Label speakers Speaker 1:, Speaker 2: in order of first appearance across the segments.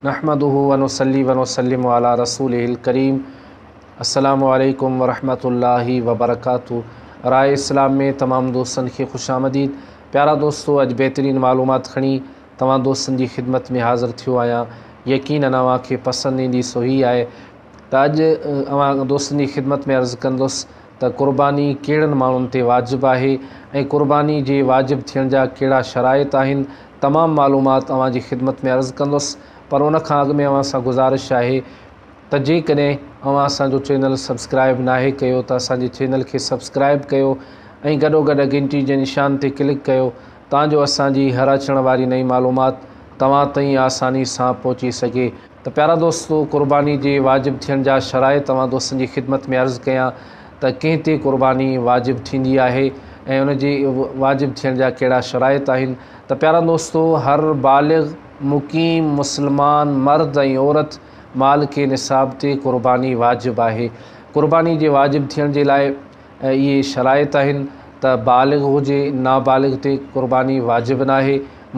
Speaker 1: نحمده ونصلي ونسلم علي رسوله الڪريم السلام عليڪم ورحمة الله وبرڪاته راء اسلام ۾ تمام دوستن کي خوش آمديد پيارا دوستو اڄ بهترين معلومات کڻي توهان دوستن جي خدمت ۾ حاضر ٿيو آهيان يقينن اوهان کي پسند ايندي سو هي آهي ته اڄ اوهان دوستن جي خدمت ۾ عرض ڪندس ته قرباني ڪهڙن ماڻهن تي واجب آهي ۽ قرباني جي واجب ٿيڻ جا ڪهڙا شرائط آهن تمام معلومات اوهان جي خدمت ۾ عرض ڪندس پر ان کان اڳ ۾ اوهان سان گذارش آهي ته جيڪڏهن اوهان اسان جو چينل سبسڪرائب ناهي ڪيو ته اسان جي چينل کي سبسڪرائب ڪيو ۽ گڏوگڏ گهنٽي جي نشان تي ڪلڪ ڪيو تان جو اسان جي هر اچڻ واري نئين معلومات توهان تائين آساني سان پهچي سگهي. ته پيارا دوستو قرباني جي واجب ٿيڻ جا شرائط توهان دوستن جي خدمت ۾ عرض ڪيان ته ڪنهن تي قرباني واجب ٿيندي آهي ۽ ان جي واجب ٿيڻ جا ڪهڙا شرائط آهن ته پيارا دوستو هر بالغ مقيم مسلمان مرد ۽ عورت مالڪ نصاب تي قرباني واجب آهي قرباني جي واجب ٿيڻ جي لاء اهي شرائط آهن ته بالغ هجي نابالغ تي قرباني واجب ناهي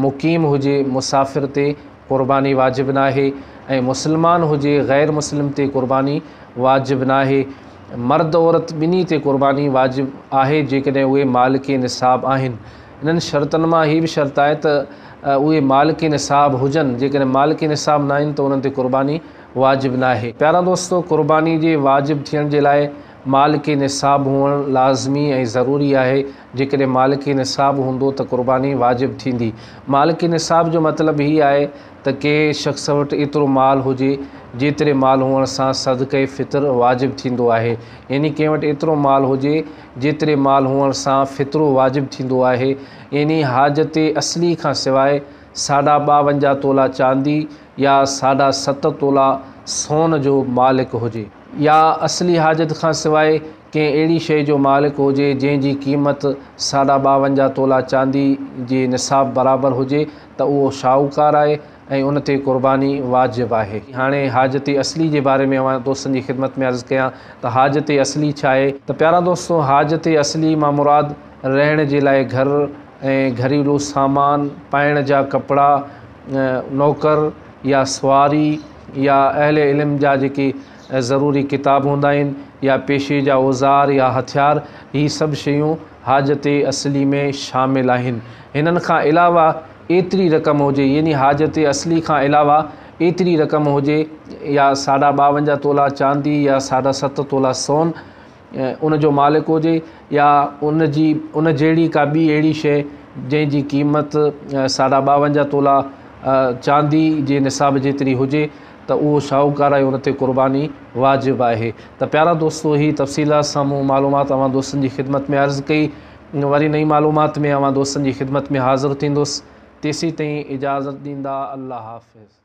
Speaker 1: مقيم هجي مسافر تي قرباني واجب ناهي ۽ مسلمان هجي غير مسلم تي قرباني واجب ناهي مرد عورت ٻنهي تي قرباني واجب آهي جيڪڏهن اهي مالڪ نصاب آهن انهن شرطن مان هي به شرط آهي ته اهي مالڪ نصاب هجن جيڪڏهن مالڪ نصاب ناهن ته انهن تي قرباني واجب ناهي. پيارا دوستو قرباني جي واجب ٿيڻ جي لاء مالڪ نصاب هئڻ لازمي ۽ ضروري آهي، جيڪڏهن مالڪ نصاب هوندو ته قرباني واجب ٿيندي. مالڪ نصاب جو مطلب هي آهي ته ڪنهن شخص وٽ ايترو مال هجي جيتري مال هئڻ سان صدقه فطر واجب ٿيندو آهي يعني ڪنهن وٽ ايترو مال هجي جيتري مال هئڻ سان فطرو واجب ٿيندو آهي يعني حاجت اصلي کان سواء ساڍا 52 تولا چاندي يا ساڍا ست تولا سون جو مالڪ هجي. يا اصلي حاجت کان سواء ڪنهن اهڙي شيء جو مالڪ هجي جنهن جي قيمت ساڍا 52 تولا چاندي جي نصاب برابر هجي ته اهو شاهوڪار آهي ۽ ان تي قرباني واجب آهي. هاڻي حاجت اصلي جي باري ۾ اوهان دوستن جي خدمت ۾ عرض ڪيان ته حاجت اصلي ڇا آهي؟ ته پيارا دوستو حاجت اصلي مان مراد رهڻ جي لاء گهر ۽ گهريلو سامان، پائڻ جا ڪپڙا، نوڪر يا سواري، يا اهل علم جا جيڪي ضروري ڪتاب هوندا آهن يا پيشي جا اوزار يا هٿيار هي سڀ شيون حاجت اصلي ۾ شامل آهن. هنن کان علاوه ايتري رقم هجي يعني حاجت اصلي کان علاوه ايتري رقم هجي يا ساڍا 52 تولا چاندي يا ساڍا ست تولا سون ان جو مالڪ هجي يا ان جي ان جهڙي ڪا ٻي اهڙي شيء جنهن جي قيمت ساڍا 52 تولا چاندي جي نصاب جيتري هجي ته اهو شاهوڪار آهي ان تي قرباني واجب آهي ته پيارا دوستو هي تفصيلات سان مون معلومات اوهان دوستن جي خدمت ۾ عرض ڪئي وري نئين معلومات ۾ اوهان دوستن جي خدمت ۾ حاضر ٿيندس تيسين تائين اجازت ڏيندا الله حافظ.